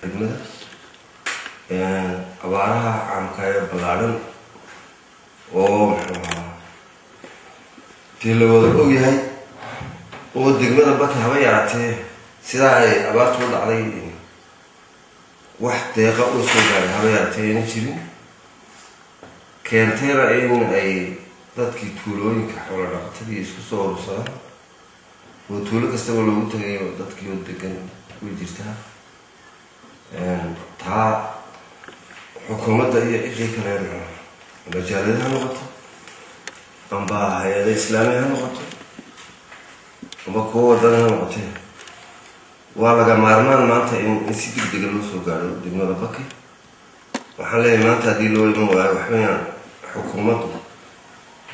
Degmada abaaraha caamka ee ballaadhan oo, muxuu ahaa, dee la wada ogyahay oo degmada Baki haba yaraatee sidaa ay abaartu u dhacday, wax deeqa oo soo gaaray haba yaraatee ayna jirin, keentayna in ay dadkii tuulooyinka xoola dhaqatadii isku soo urursadaan oo tuulo kastaba loogu tagayo dadkii oo degan way jirtaa. Taa xukuumadda iyo ciddii kale, amba jaaliyad ha noqoto, amba hay-ada islaami ha noqoto, amba kuwa wadana ha noqotee, waa laga maarmaan maanta in si deg dega loo soo gaadho degmada Baki. Waxaan leeyahay, maanta haddii loo iman waayo, waxbayaan xukuumaddu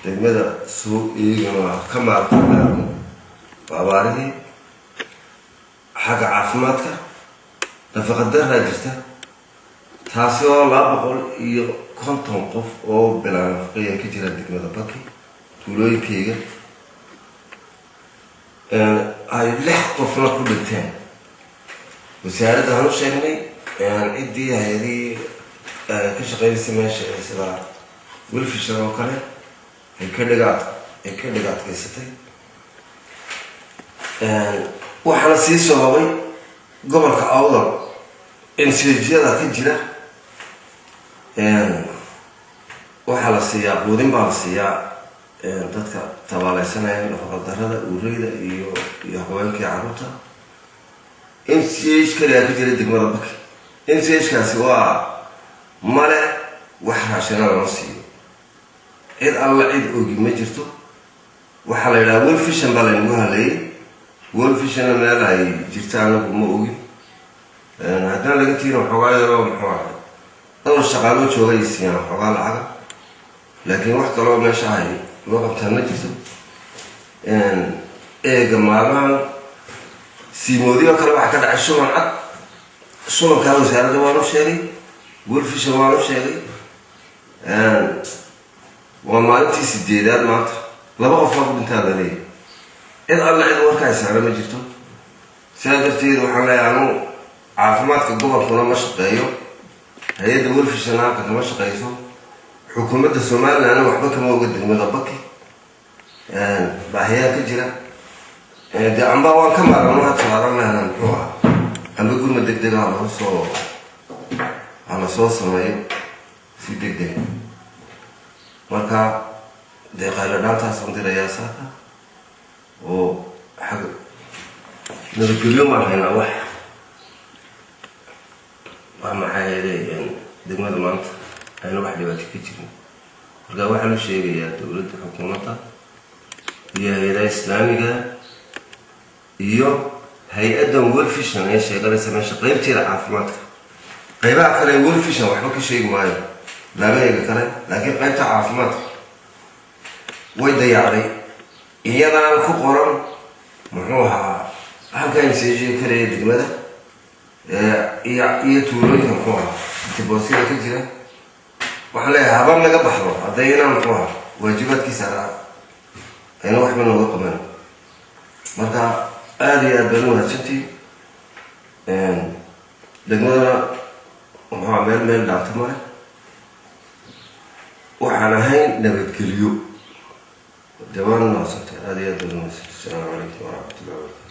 degmada soo eegin waa ka maarta waa abaarihii. Xagga caafimaadka, nafaqa daraa jirta, taasi oo 250 qof oo bilaa nafaqeya ka jira degmada Baki. Tuulooyinkayga ay lix qofna ku dhinteen. Wasaaradda aan u sheegnay, ciddii hay-adihii ka shaqeynaysa meesha ee sida World Vision oo kale ay ka dhiga adkaysatay. Waxaana sii sababay gobolka Awdal MCH-yada ka jira waxaa la siiyaa quudin baa la siiyaa dadka tabaaleysanaya nafaqa darada, uureyda iyo haweenkii carruurta. MCH kaliyaa ka jira degmada Baki. MCH kaasi waa male, wax raashina lama siiyo. Cid alla cid ogi ma jirto. Waxaa la yidhaha World Vision baa laynagu haleeyay. World Visionna meel ay jirta anagu ma ogin. Haddana laga tiina waxoogaa yaroo, muxuu ahay, dhowr shaqaaloo joogay siiyaan waxoogaa lacaga, laakiin wax kaloo meesha ahay loo qabtaan ma jirto. Eega maalmahan Siimoodi oo kale waxaa ka dhacay shuban cad. Shubankaa wasaaradda waanu sheegay, World Vision waanu sheegay. Waa maalintii sideedaad maanta, laba qof baa ku dhintaa la leeyahy. Cid alla cid warka haysaana ma jirto. Sidaa darteed waxaan leeyahay, anu caafimaadka gobolkuna ma shaqeeyo, hay-adda World Vision halka kama shaqeyso, xukuumadda Somalilandna waxba kama oga degmada Baki baahiyaa ka jira. Dee amba waan ka maarano ha talaadan lehna, muxuu ahaa, amba gurma deg dega halasoo hala soo sameeyo si deg deg. Marka dee qaylo dhaantaasaan dirayaa saaka oo xag nabadgelyo maan haynaa. Wax maxaa yeelay degmada maanta ayna wax dhibaato ka jirin. Marka waxaan u sheegayaa dowladda, xukuumadda iyo hay-adaha islaamiga iyo hay-addan World Vision ee sheeganaysa meesha qeybteeda caafimaadka. Qaybaha kale ee World Vision waxba ka sheegi maayo, laamahayga kale, laakiin qaybta caafimaadka way dayacday, iyadaana ku qoran, muxuu ahaa, halka MCH kaleya degmada iyo tuulooyinka, muxuu ahaa, tiboosyada ka jira. Waxaan leeyahay, haba naga baxdo haddayna, muxuu ahaa, waajibaadkiisa ayna waxba nooga qaban. Marka aada iyo aad baan u mahadsantii. Degmadana, muxuu, meel dhaafta male waxaan ahayn nabadgelyo. Dee waana mahadsantay, aada iyo aad baan u mahadsantay. Asalaamu calaykum waraxmatullahi wabarakatu.